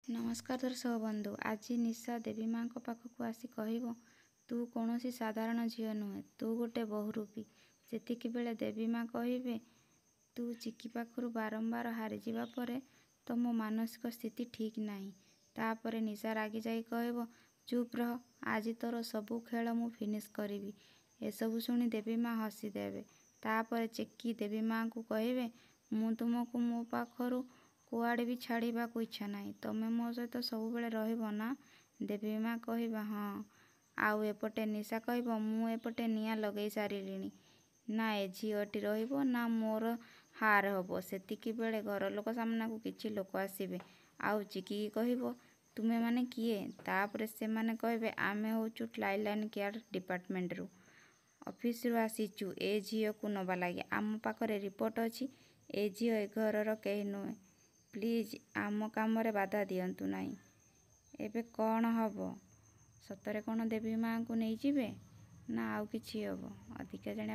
ନମସ୍କାର ଦର୍ଶକ ବନ୍ଧୁ, ଆଜି ନିଶା ଦେବୀ ମା'ଙ୍କ ପାଖକୁ ଆସି କହିବ, ତୁ କୌଣସି ସାଧାରଣ ଝିଅ ନୁହେଁ, ତୁ ଗୋଟେ ବହୁରୂପୀ। ସେତିକିବେଳେ ଦେବୀ ମା' କହିବେ, ତୁ ଚିକି ପାଖରୁ ବାରମ୍ବାର ହାରିଯିବା ପରେ ତ ମୋ ମାନସିକ ସ୍ଥିତି ଠିକ୍ ନାହିଁ। ତାପରେ ନିଶା ରାଗିଯାଇ କହିବ, ଚୁପ୍ ରହ, ଆଜି ତୋର ସବୁ ଖେଳ ମୁଁ ଫିନିଶ୍ କରିବି। ଏସବୁ ଶୁଣି ଦେବୀ ମା' ହସିଦେବେ। ତାପରେ ଚେକି ଦେବୀ ମା'ଙ୍କୁ କହିବେ, ମୁଁ ତୁମକୁ ମୋ ପାଖରୁ କୁଆଡ଼େ ବି ଛାଡ଼ିବାକୁ ଇଚ୍ଛା ନାହିଁ, ତମେ ମୋ ସହିତ ସବୁବେଳେ ରହିବ ନା? ଦେବୀ ମା' କହିବେ ହଁ। ଆଉ ଏପଟେ ନିଶା କହିବ, ମୁଁ ଏପଟେ ନିଆଁ ଲଗେଇ ସାରିଲିଣି, ନା ଏ ଝିଅଟି ରହିବ ନା ମୋର ହାର ହେବ। ସେତିକିବେଳେ ଘରଲୋକ ସାମ୍ନାକୁ କିଛି ଲୋକ ଆସିବେ ଆଉ ଚିକିକି କହିବ, ତୁମେମାନେ କିଏ? ତାପରେ ସେମାନେ କହିବେ, ଆମେ ହେଉଛୁ ଚାଇଲ୍ଡ କେୟାର ଡିପାର୍ଟମେଣ୍ଟରୁ ଅଫିସରୁ ଆସିଛୁ ଏ ଝିଅକୁ ନେବା ଲାଗି। ଆମ ପାଖରେ ରିପୋର୍ଟ ଅଛି, ଏ ଝିଅ ଏ ଘରର କେହି ନୁହେଁ। ପ୍ଲିଜ୍ ଆମ କାମରେ ବାଧା ଦିଅନ୍ତୁ ନାହିଁ। ଏବେ କ'ଣ ହେବ? ସତରେ କ'ଣ ଦେବୀ ମା'ଙ୍କୁ ନେଇଯିବେ ନା ଆଉ କିଛି ହେବ? ଅଧିକା ଜାଣିବା